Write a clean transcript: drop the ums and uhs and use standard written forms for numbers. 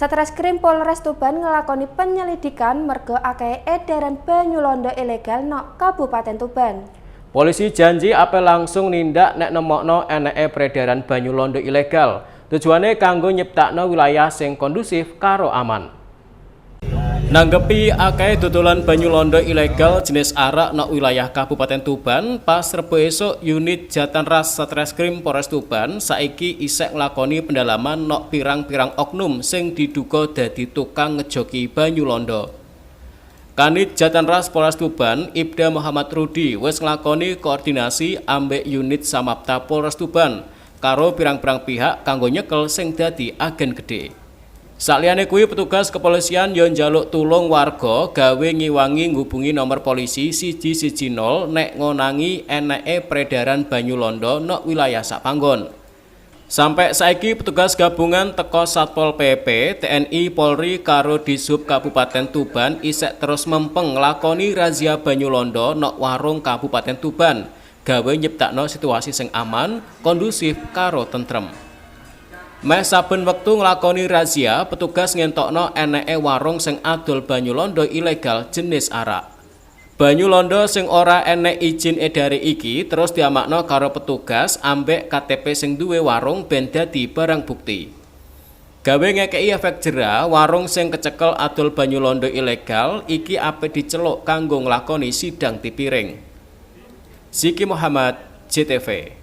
Satreskrim Polres Tuban ngelakoni penyelidikan merga akeh edaran banyu londo ilegal nok Kabupaten Tuban. Polisi janji ape langsung nindak nek nemokno eneke peredaran banyu londo ilegal. Tujuane kanggo nyiptakno wilayah sing kondusif karo aman. Nanggepi akeh dodolan banyu londo ilegal jenis arak nok wilayah Kabupaten Tuban, pas Rebo esuk unit Jatanras Satreskrim Polres Tuban saiki isek nglakoni pendalaman nok pirang-pirang oknum sing diduga dadi tukang ngejoki banyu londo. Kanit Jatanras Polres Tuban, Ipda Muhammad Rudi, wis nglakoni koordinasi ambek unit Samapta Polres Tuban karo pirang-pirang pihak kanggo nyekel sing dadi agen gede. Saliyane kuwi, petugas kepolisian yo njaluk tulung warga gawe ngiwangi ngubungi nomor polisi 110 nek ngonangi eneke peredaran banyu londo nok wilayah sak panggon. Sampai saiki petugas gabungan teko Satpol PP, TNI, Polri karo Dishub Kabupaten Tuban isek terus mempeng nglakoni razia banyu londo nok warung Kabupaten Tuban gawe nyiptakno situasi sing aman, kondusif karo tentrem. Meh saben wektu nglakoni razia, petugas ngentokno eneke warung sing adol banyu londo ilegal jenis arak. Banyu londo sing ora enek izin edare iki terus diamakno karo petugas ambek KTP sing duwe warung ben dadi barang bukti. Gawe ngekeki efek jera, warung sing kecekel adol banyu londo ilegal iki ape diceluk kanggo nglakoni sidang tipiring. Ziki Muhammad, JTV.